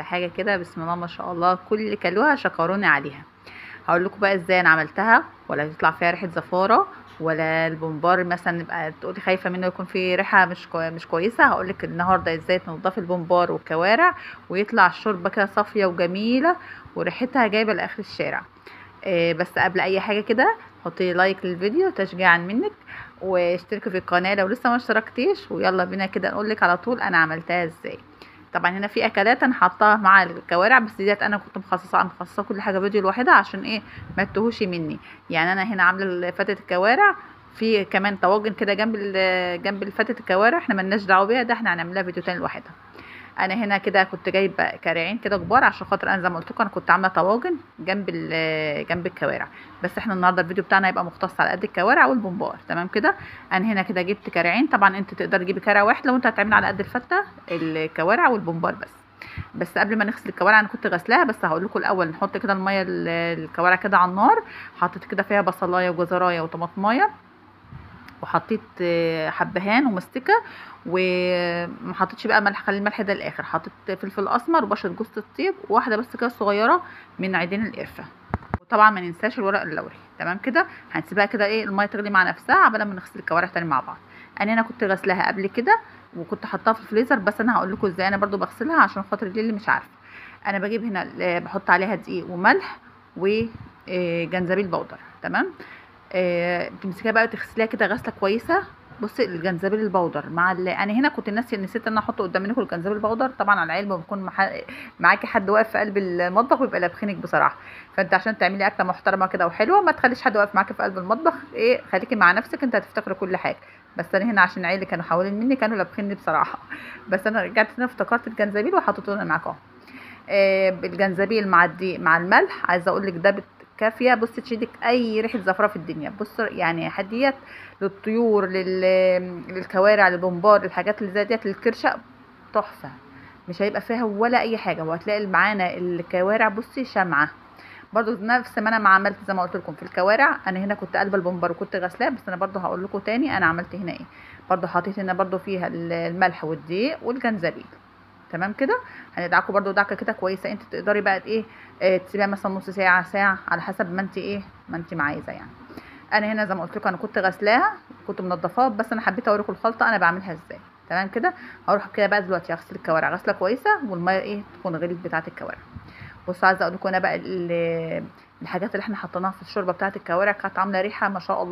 حاجة كده بسم الله ما شاء الله، كل اللي كلوها شكروني عليها. هقول لكم بقى ازاي انا عملتها، ولا تطلع فيها ريحه زفاره ولا البومبار مثلا نبقى تقولي خايفة منه يكون فيه ريحه مش كويسة. هقول لك النهارده ازاي تنضفي البومبار والكوارع ويطلع الشوربة كده صافية وجميلة وريحتها جايبه لاخر الشارع. بس قبل اي حاجة كده حطي like للفيديو تشجيعا منك، واشتركي في القناة لو لسه ما اشتركتيش. ويلا بينا كده نقول لك على طول انا عملتها ازاي. طبعا هنا في اكلات انا حاطاها مع الكوارع، بس ديت انا كنت مخصصة كل حاجة فيديو لوحدها عشان ايه ما تتوهوش مني. يعني انا هنا عامله فتة الكوارع، في كمان طواجن كده جنب فتة الكوارع، احنا ملناش دعوه بيها، ده احنا هنعملها فيديو تاني لوحدها. انا هنا كده كنت جايبه كراعين كده كبار عشان خاطر انا زي ما قلت لكم انا كنت عامله طواجن جنب الكوارع، بس احنا النهارده الفيديو بتاعنا هيبقى مختص على قد الكوارع والبومبار. تمام كده. انا هنا كده جبت كراعين، طبعا انت تقدر تجيبي كرع واحد لو انت هتعمل على قد الفته الكوارع والبومبار بس. بس قبل ما نغسل الكوارع انا كنت غسلاها، بس هقول لكم الاول نحط كده المية الكوارع كده على النار. حطيت كده فيها بصلايه وجزرايه وطماطمايه، وحطيت حبهان ومستكه، وما حطيتش بقى ملح، خلي الملح ده للاخر. حطيت فلفل اسمر وبشره جوز الطيب وواحدة بس كده صغيرة من عيدين القرفه، وطبعا ما ننساش الورق اللوري. تمام كده. هنسيبها كده ايه المية تغلي مع نفسها عبال ما نغسل الكوارع تاني مع بعض. انا هنا كنت غسلاها قبل كده وكنت حطاها في الفريزر، بس انا هقول لكم ازاي انا برده بغسلها عشان خاطر اللي مش عارفه. انا بجيب هنا بحط عليها دقيق وملح وجنزبيل بودر. تمام. بتمسكيها بقى تغسليها كده غسله كويسة. بصي الجنزبيل البودر مع انا هنا كنت نسيت ان انا احط قدام منكم الجنزبيل البودر. طبعا على العلم بيكون معاكي حد واقف في قلب المطبخ ويبقى لابخينك بصراحة، فانت عشان تعملي اكله محترمه كده وحلوه ما تخليش حد واقف معاكي في قلب المطبخ، ايه خليكي مع نفسك انت هتفتكري كل حاجة. بس انا هنا عشان عيالي كانوا حوالين مني كانوا لابخيني بصراحة، بس انا رجعت هنا افتكرت الجنزبيل وحطيته لنا معاكم. الجنزبيل مع الدقيق مع الملح، عايزه اقول لك ده كافيه بصي تشيلك اي ريحه زفره في الدنيا. بص يعني حديت للطيور للكوارع للبومبار للحاجات اللي زي ديت للكرشه تحفة، مش هيبقى فيها ولا اي حاجة. وهتلاقي معانا الكوارع بصي شمعة برضو نفس ما انا ما عملت زي ما قلت لكم في الكوارع. انا هنا كنت قلبه البومبار وكنت غسلاه، بس انا برضو هقول لكم تاني انا عملت هنا ايه. برضو حطيت هنا برضو فيها الملح والدقيق والجنزبيل. تمام كده. هندعكوا برضو دعكه كده كويسة، انت تقدري بقى ايه تسيبيها مثلا نص ساعة ساعة على حسب ما انت ايه ما انت عايزه. يعني انا هنا زي ما قلت لكم انا كنت غسلاها كنت منضفاها، بس انا حبيت اوريكم الخلطة انا بعملها ازاي. تمام كده. هروح كده بقى دلوقتي اغسل الكوارع غسله كويسة والمية ايه تكون غليت بتاعه الكوارع. بصوا عايزه اقول لكم انا بقى الحاجات اللي احنا حطيناها في الشوربة بتاعه الكوارع كانت عامله ريحه ما شاء الله.